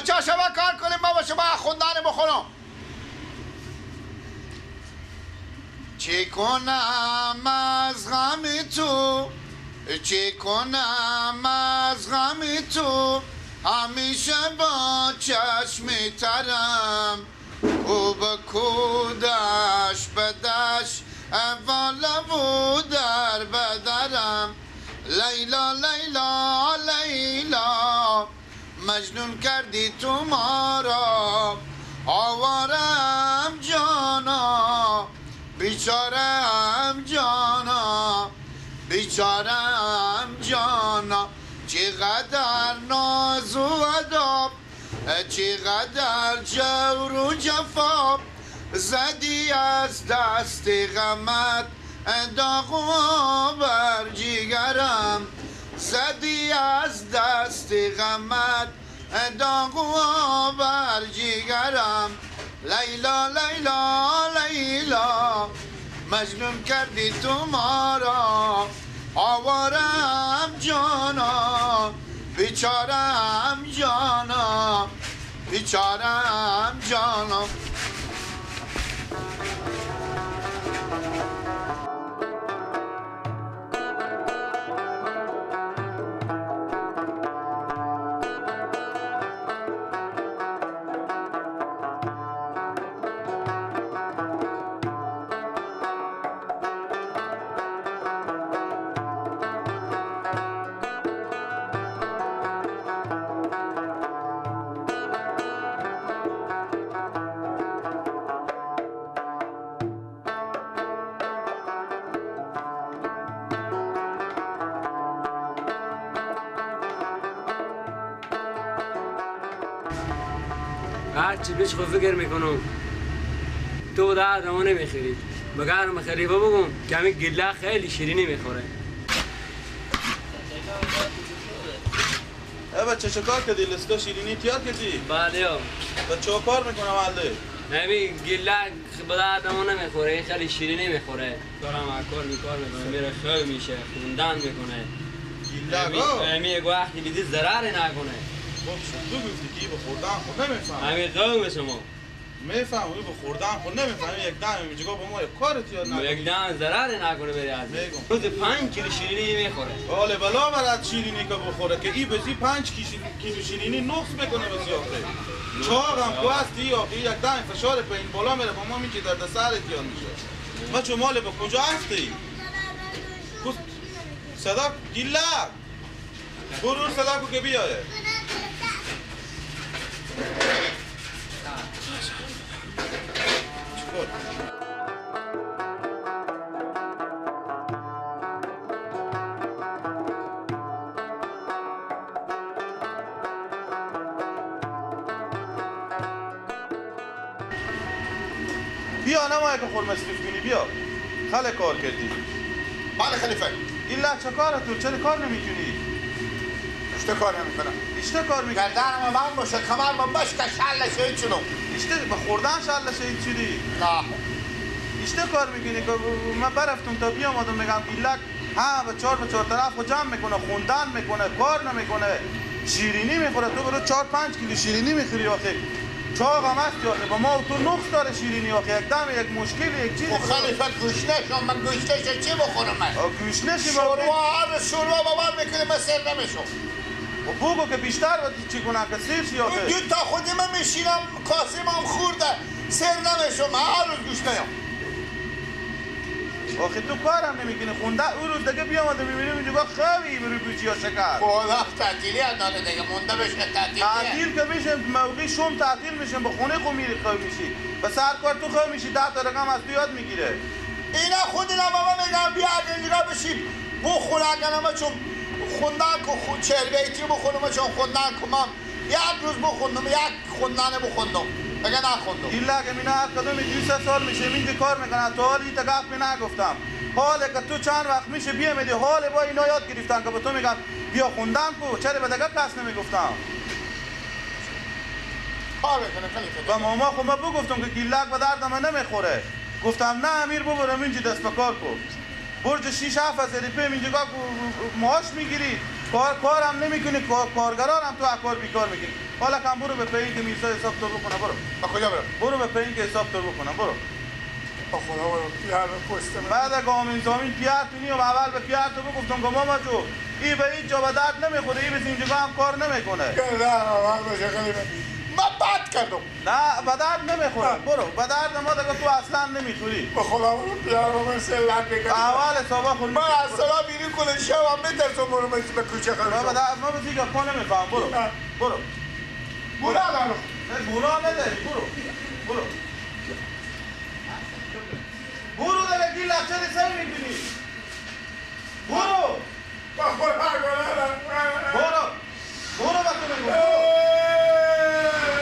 بچه شما کار کنیم ما با شما خوندن بخونم. چی کنم از غم تو، چی کنم از غم تو، همیشه با چشم ترم، کو به کو دش به دش، والا و در به درم، لیلا لیلا لیلا مجنون کردی تو ما را، آوارم جانا بیچارم جانا بیچارم جانا، چقدر ناز و ادب، چقدر جور و جفا، زدی از دست غمت داغ و بر جگرم، زدی از دست غمت داغ و بر جگرم، لیلا لیلا لیلا مجنون کردی تو ما را، آوارم جانا بیچارم جانا بیچارم جانا. هرچی بهش خود فکر میکنم تو ده آدمو نمیخری، مگر خلیفه بگم که همین گله خیلی شیرینی میخوره. ای بچه چه کار کردی؟ لستا شیرینی تیار کردی؟ بله یا بچه کار میکنم عله همین گله به آدمو نمیخوره، خیلی شیرینی میخوره. دارم کار میکار میکنه، میره خیلی میشه خوندن میکنه. گله همین یک وقتی بیدی ضرر نکنه. خب تو گفتی که به خوردن خود نمیفهم. همین قوم شما میفهم، به خوردن خود نمیفهم. یک دم میگه با ما یک کارت یاد نکنه، یک دم ضرر نکنه بری از روز 5 کیلو شیرینی میخوره. حالا بلا برات شیرینی که بخوره که ای بزی 5 کیلو شیرینی نقص میکنه بسی آخه. چاق هم کو هستی آخه، یک دم فشار پایین بالا میره با ما میگه درد سرت یاد میشه. بچه مال به کجا هستی؟ صدا گیلا برو صدا کو که بیایه. بیا نمایه که خود مصرف کنی، بیا خیلی کار کردی. بله خلیفه. این لحظه کار تو چرا کار نمیکنی؟ اشته کار نمیکنم. اشته کار میکنی؟ گردنم من باشه، کمرم باشه که شل شهید شدم. اشته به خوردن شل شهید شدی؟ نه. اشته کار میکنی که من برفتم تا بیام آدم میگم ایلک ها به چهار به چهار طرف خود جمع میکنه، خوندن میکنه، کار نمیکنه، شیرینی میخوره. تو برو 4-5 کیلو شیرینی میخوری آخه. چاق هم هستی آخه، با ما و تو نقص داره شیرینی آخه. یک دم یک مشکل یک چیز. خلیفه گوشنه شم، من گوشنه چی بخورم من؟ گوشنه شی شوروا، هر شوروا با من میکنه من سر نمیشم. و بگو که بیشتر چی کنم که سیر شی آخه. دو تا خودی من میشینم کاسه من خورده سر نمیشم، هر روز گوشنه یم. آخه تو کارم نمیکنی خونده. اون روز دیگه بیامده میبینیم اینجا خیلی برو بوجی ها شکر. خدا تعطیلی داده دیگه، مونده بشه تعطیلی. تعطیل که میشه موقعی شم تعطیل میشه، به خونه خو میری خو میشی، به سر کار تو خو میشی، 10 تا رقم از تو یاد میگیره. اینا خود اینا بابا میگم بیا اینجا بشی بخور، اگر ما چون خوندن کو چربیتی بخورم، چون خوندن کو من یک روز بخوندم، یک خوندن بخوندم دیگه نخوندم. این لگه مینا هر کدوم 200 سال میشه اینجا کار میکنن، تا حال این گپ می نگفتم. حالا که تو چند وقت میشه بیامدی، حال با اینا یاد گرفتن که به تو میگم بیا خوندن کو، چرا به دیگه کس نمیگفتم؟ کار میکنه خلیفه. و ماما خب من بگفتم که گیلک به درد من نمیخوره. گفتم نه امیر ببرم اینجا دست به کار کو. برج 6-7 هزار پیم اینجا معاش میگیری. کارم نمیکنی، کارگرانم تو کار بیکار میکنی. حالا کم برو به پایین که میرزا حساب تو بکنه، برو. با کجا برم؟ برو به پایین که حساب تو بکنم، برو. با خدا برو پیار پشت من. بعد گامین زامین پیار تو نیم اول به پیار تو بگفتم که ماما جو ای به هیچ جا به درد نمیخوره، ای به اینجا هم کار نمیکنه. نه من بد کردم. نه به درد نمیخوره، برو به درد ما دیگه تو اصلا نمیخوری. به خدا برو پیار من سلام میکنم. اول حسابا خود من اصلا بیرون کنه شبم میترسم برو به کوچه خرم. ما به درد ما به دیگه پا نمیفهم. برو برو برو ندارم. برو نداری، برو برو برو دیگه گیل لچه سعی میکنی. برو با خدا برو برو با تو میگم.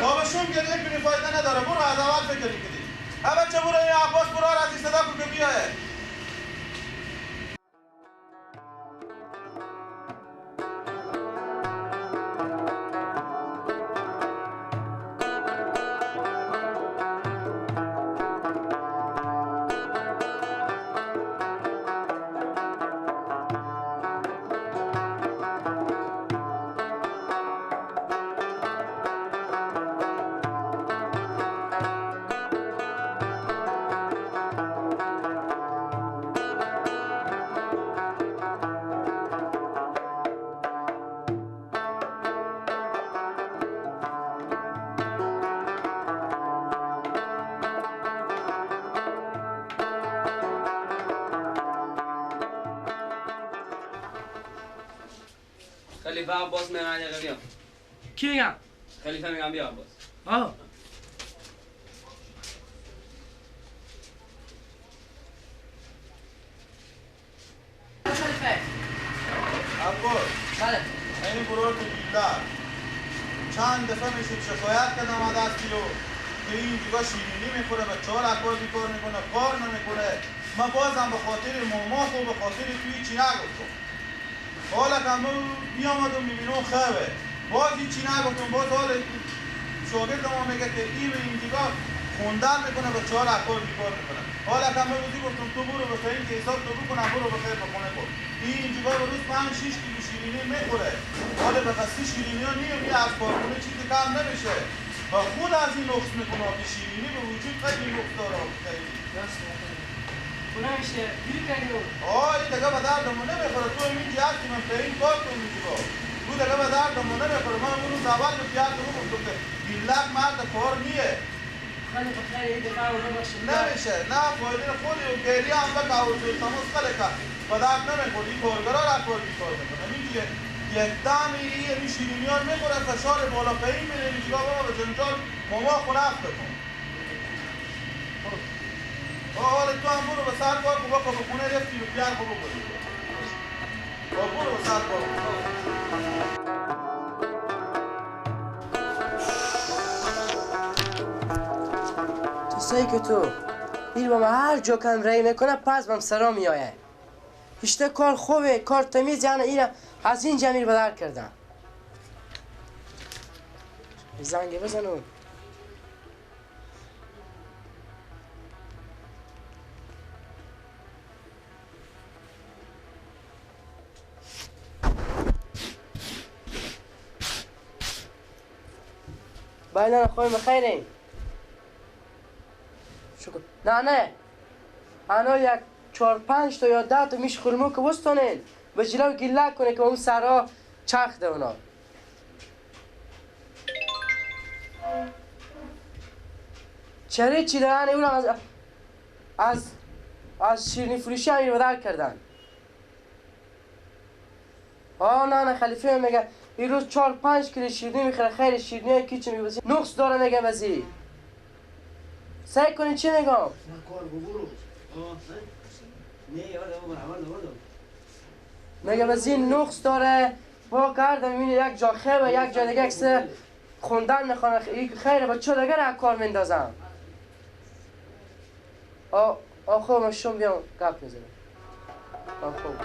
بابا شون گریه کنی فایده نداره، برو از اول فکر کنی. اول چه برو این عباس برو از این صدا کن که بیایه. خلیفه عباس میگم دقیقه بیا. کی میگم؟ خلیفه میگم بیا عباس. آه خلیفه عباس. بله این برو تو گیلر چند دفعه میشه شکایت کردم از دست کیلو که این جگاه شیرینی میخوره و چهار اکار بیکار میکنه، کار نمیکنه. من بازم به خاطر ماما و به خاطر توی چی نگفتم. حالا که من بیامدم میبینم خوبه، باز هیچی نگفتم. باز حال شاگرد ما میگه که این به این دیگاه خوندن میکنه و چهار اکار بیکار میکنه. حالا که من روزی گفتم تو برو به این که حساب تو بکنم، برو به خیر بکنه. بود این دیگاه روز 5-6 کیلو شیرینی میخوره. حالا به قصی شیرینی ها نیم از کارخونه چیزی کم نمیشه و خود از این نقص میکنه که شیرینی به وجود خیلی نقص داره. خیلی نمیشه گیری کردی. آه این دیگه به دردمون نمیخوره. تو اینجا هستی من به این کار تو اینجا تو دیگه به دردمون نمیخوره. من اون روز اول به پیار تو گفتم که گیلک مرد کار نیه. خیلی بخیر این دفعه رو ببخشید. نمیشه نه فایده خودی و گریه هم بکه و تماس خیلی که به درد نمیخوره. این کارگرا را کار بیکار میکنه. اینجا یک دم این شیرینی ها میخوره، فشار بالا پایین میره. اینجا بابا به جنجال ماما خونه کن. حالا تو هم برو به سر کار کن، با خونه رفتی و پیار خو بکنی. برو به سر کار کن. تو سعی که تو این با من هر جا کم رای میکنه پس بم سرا میآید. اشته کار خوبه، کار تمیز، یعنی این از این جمیر بدر کردم. زنگ بزنم. بله خویم بخیرین. شکر. نه نه انا یک 4-5 تا یا 10 تا میش خرمو که وستانین به جلو گله کنه که اون سرا چرخ ده اونا. چرا چی دارن اونم از شیرینی فروشی هم اینو بدل کردن. آه نه نه خلیفه میگه این روز 4-5 کیلو شیرینی میخوره، خیر شیرینی های کیچه میگه نقص داره. میگه وزیر سعی کنین چی میگم؟ میگه وزیر نقص داره با کردم میبینه یک جا خیره یک جا دیگه کسی خوندن میخوانه خیره با چه دیگه را کار میندازم. آ خب من شم بیام گپ میزنم. آ خب